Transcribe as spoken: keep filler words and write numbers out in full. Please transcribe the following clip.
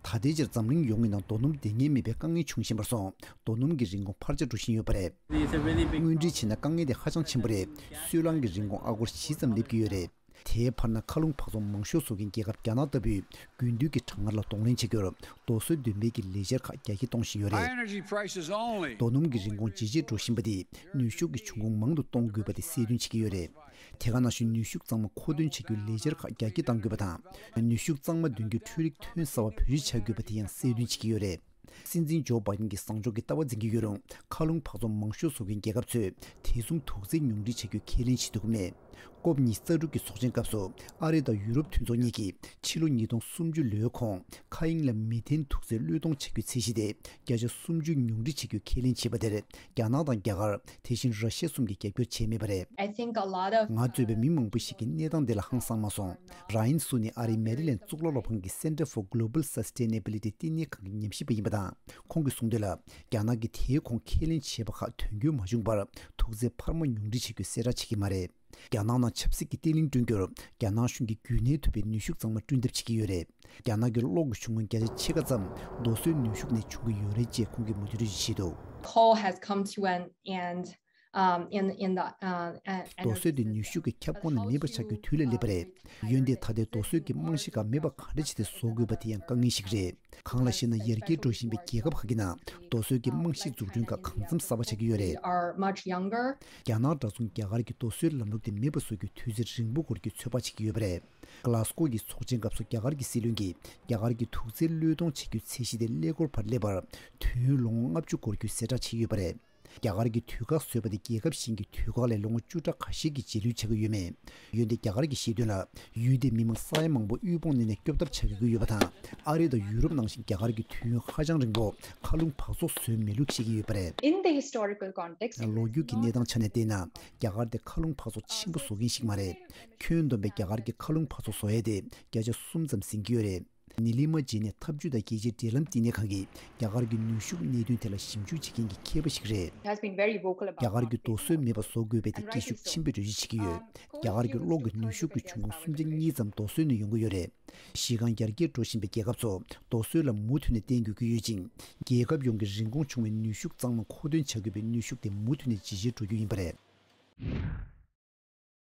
ད་ལྟའི་ཆར་འཛམ་གླིང་ཡོངས་ཀྱི་ནང་རྡོ་སྣུམ་འདེང་མཁན་མེད་པའི་དཀའ་ངལ་བྱུང་བཞིན་པར་སོང་། རྡོ་སྣུམ་གྱི་རིན་གོང་འཕར་ཆག་འགྲོ་བཞིན་ཡོད་པ་རེད། དངོས་འབྲེལ་བྱས་ན་དཀའ་ངལ་དེ་ཧ་ཅང་ཆེན་པོ་རེད། སོལ་རླངས་ཀྱི་རིན་གོང་ཨ་སྒོར་བཞི་ཙམ་སླེབས་ཀྱི་ཡོད་རེད། དེའི་བར་ན་མཁའ་རླུང་འཕག་ཚོགས་མང་ཤོས་བཟོ་མཁན་རྒྱལ་ཁབ་རྒྱ་ནག་ལྟ་བུས་དགུན་དུས་ཀྱི་གྲང་ངར་ལ་གདོང་ལེན་བྱེད་རྒྱུར་རྡོ་སོལ་འདོན་སྤེལ་གྱི་ལས་འཆར་ཁག་རྒྱ་སྐྱེད་གཏོང་བཞིན་ཡོད་རེད། High energy prices only. རྡོ་སྣུམ་གྱི་རིན་གོང་ཇེ་ཆེར་འགྲོ་བཞིན་པ་དེས་ནུས་ཤུགས་ཀྱི་འབྱུང་ཁུངས་མང་དུ་གཏོང་དགོས་པ་དེ་གསལ་སྟོན་བྱེད་ཀྱི་ཡོད་རེད། དེ་ག་ནང་བཞིན་ནུས་ཤུགས་གཙང་མ་མཁོ་འདོན་བྱ་རྒྱུའི་ལས་འཆར་ཁག་རྒྱ་སྐྱེད་གཏང་དགོས་པ་དང་། ནུས་ཤུགས་གཙང་མ་འདོན་རྒྱུའི་འཕྲུལ་རིག་ཐོན་གསར་བ་བེད་སྤྱོད་བྱ་དགོས་པ་དེ་ཡང་གསལ་སྟོན་བྱེད་ཀྱི་ཡོད་རེད། སྲིད་འཛིན་ཇོ་བྷའི་ཌེན་གྱིས་བཟང་ཕྱོགས་ཀྱི་ལྟ་བ་འཛིན་གྱི་ཡོད་རུང་། མཁའ་རླུང་འཕག་ཚོགས་མང་ཤོས་བཟོ་མཁན་རྒྱལ་ཁབ་ཚོས་དེ་མཚུངས་དུག་རྫས་ཉུང་འཕྲི་བྱ་རྒྱུ་ཁས་ལེན་བྱེད་ཐུབ་ཀྱི་མེད། ཀོབ་ཉི་ཤུ་རྩ་དྲུག་གི་ཚོགས་ཆེན་སྐབས་སུ་ཨ་རི་དང་ཡུ་རོབ་མཐུན་ཚོགས་གཉིས་ཀྱིས་ཕྱི་ལོ་ཉིས་སྟོང་སུམ་ཅུ་ལོའི་གོང་མཁའ་དབྱིངས་ལ་མེ་ཐན་དུག་རྫས་བློས་གཏོང་བྱ་རྒྱུའི་ཚད་གཞི་དེ་བརྒྱ་ཆ་སུམ་ཅུ་ཉུང་འཕྲི་བྱ་རྒྱུ་ཁས་ལེན་བྱས་པ་དེར་རྒྱ་ནག་དང་རྒྱ་གར། དེ་བཞིན་ར་ཤི་ཡ་གསུམ་གྱིས་རྒྱབ་སྐྱོར་བྱས་མེད་པ་རེད། I think a lot of ང་གཙོས་པའི་མི་མང་པོ་ཞིག་གིས་གནས་སྟངས་འདི་ལ་ཧང་སངས་མ་སོང་། ར་ཡན་སུ་ནི་ཨ་རིའི་མེ་རི་ལེན་གཙུག་ལག་སློབ་ཁང་གི་Center for Global Sustainability ལྟེ་གནས་ཁང་གི་ཉམས་ཞིབ་པ་ཡིན་པ་དང་། ཁོང་གིས་གསུངས་དོན་ལ། རྒྱ་ནག་གིས་དེའི་གོང་ཁས་ལེན་བྱས་པ་ཁག་དོན་འཁྱོལ་མ་བྱུང་བར་དུག་རྫས་འཕར་མ་ཉུང་འཕྲི་བྱེད་རྒྱུའི་གསལ་བསྒྲགས་བྱེད་ཀྱི་མ་རེད། རྒྱ་ནག་ནང་ཆབ་སྲིད་ཀྱི་བརྟན་ལྷིང་བསྐྲུན་རྒྱུར་རྒྱ་ནག་གཞུང་གིས་རྒྱུན་གནས་ཐུབ་པའི་ནུས་ཤུགས་གཙང་མ་བསྐྲུན་ཐབས་བྱེད་ཀྱི་ཡོད་རེད། རྒྱ་ནག་གི་གློག་གི་འབྱུང་ཁུངས་བརྒྱ་ཆ་ཕྱེད་ཀ་ཙམ་རྡོ་སོལ་ནུས་ཤུགས་ནས་བྱུང་གི་ཡོད་རེད་ཅེས་ཁོང་གིས་མུ་མཐུད་བརྗོད་འདུག Coal has come to an end, um, in, in the, uh, uh, རྡོ་སོལ་དེ་ནུས་ཤུགས་ཀྱི་ཁྱབ་ཁོངས་ནས་མེད་པར་ཆགས་རྒྱུའི་དུས་ལ་སླེབས་པ་རེད། འོན་ཏེ་ད་ལྟའི་རྡོ་སོལ་གྱི་རྨང་གཞི་ཁག་མེད་པ་ག་འདྲ་བྱས་ཏེ་བཟོ་དགོས་པ་དེ་ཡང་དཀའ་ངལ་ཞིག་རེད། གང་ལ་ཞེ་ན། ཡར་རྒྱས་འགྲོ་བཞིན་པའི་རྒྱལ་ཁབ་ཁག་གི་ནང་རྡོ་སོལ་གྱི་རྨང་གཞིའི་འཛུགས་སྐྲུན་ཁག་གང་འཚམ་གསར་པ་ཆགས་ཀྱི་ཡོད་རེད། Are much younger. རྒྱ་ནག་འདྲ་མཚུངས་རྒྱ་གར་གྱི་རྡོ་སོལ་ལམ་ལུགས་དེ་མེད་པ་བཟོ་རྒྱུའི་དུས་ཚོད་རིང་པོ་འགོར་རྒྱུའི་ཚོད་དཔག་བྱེད་ཀྱི་ཡོད་པ་རེད། གྷ་ལ་སྒོ་གི་ཚོགས་ཆེན་སྐབས་སུ་རྒྱ་གར་གྱི་སྲིད་བློན་གྱིས་རྒྱ་གར་གྱི་དུག་རྫས་བློས་གཏོང་བྱེད་རྒྱུའི་ཚད་གཞི་དེ་ཀླད་ཀོར་བར་སླེབས་པར་དུས་ཡུན་ལོ་ངོ་ལྔ་བཅུ་འགོར་རྒྱུའི་གསལ་བསྒྲགས་བྱས་ཡོད་པ་རེད། རྒྱ་གར་གྱིས་དུས་བཀག་བཟོས་པ་དེ་རྒྱལ་ཁབ་གཞན་གྱི་དུས་བཀག་ལས་ལོ་ངོ་བཅུ་ཕྲག་ཁ་ཤས་ཀྱི་རྗེས་ལུས་ཆགས་ཀྱི་ཡོད་མེད། འོན་ཏེ་རྒྱ་གར་གྱིས་བཤད་དོན་ལ། ཡུལ་དེའི་མི་མང་ས་ཡ་མང་པོ་དབུལ་ཕོངས་གནས་ནས་སྐྱོབ་ཐབས་བྱ་དགོས་ཀྱི་ཡོད་པ་དང་། ཨ་རི་དང་ཡུ་རོབ་ནང་བཞིན་རྒྱ་གར་གྱིས་དུས་ཡུན་ཧ་ཅང་རིང་པོ་མཁའ་རླུང་འཕག་ཚོགས་བཟོས་མེད་ལུགས་བཤད་ཀྱི་ཡོད་པ་རེད། In the historical context, ལོ་རྒྱུས་ཀྱི་གནས་སྟངས་ཆ་ནས་བལྟས་ན། རྒྱ་གར་དེ་མཁའ་རླུང་འཕག་ཚོགས་ཆེན་པོ་བཟོ་མཁན་ཞིག་མ་རེད། ཁྱོན་བསྡོམས་པའི་རྒྱ་གར་གྱི་མཁའ་རླུང་འཕག་ཚོགས་བཟོ་ཡས་དེ་བརྒྱ་ཆ་གསུམ་ཙམ་ཟིན་གྱི་ཡོད་རེད། ནི་ལི་མ་ཇེ་ནི་འཐབ་ཇུས་དང་རྒྱལ་སྤྱིའི་འབྲེལ་ལམ་བསྟི་གནས་ཁང་གིས་རྒྱ་གར་གྱི་ནུས་ཤུགས་གནད་དོན་དེ་ལ་ཞིབ་འཇུག་བྱེད་མཁན་གྱི་མཁས་པ་ཞིག་རེད། Has been very vocal about རྒྱ་གར་གྱི་རྡོ་སོལ་མེད་པ་བཟོ་དགོས་པའི་ཐད་སྐད་ཤུགས་ཆེན་པོས་འགྲེལ་བརྗོད་བྱེད་ཀྱི་ཡོད། རྒྱ་གར་གྱི་གློག་གི་ནུས་ཤུགས་ཀྱི་འབྱུང་ཁུངས་སུམ་ཆ་གཉིས་ཙམ་རྡོ་སོལ་ནས་ཡོང་གི་ཡོད་རེད། གཞི་རྐང་ཡར་རྒྱས་འགྲོ་བཞིན་པའི་རྒྱལ་ཁབ་ཚོ་རྡོ་སོལ་ལ་མུ་མཐུད་ནས་བརྟེན་དགོས་ཀྱི་ཡོད་ཅིང་། རྒྱལ་ཁབ་ཡོངས་ཀྱི་རིན་གོང་ཆུང་བའི་ནུས་ཤུགས་གཙང་མ་མཁོ་འདོན་བྱ་དགོས་པའི་ནུས་ཤུགས་དེ་མུ་མཐུད་ནས་ཇེ་ཆེར་འགྲོ་རྒྱུ་ཡིན་པ་རེད།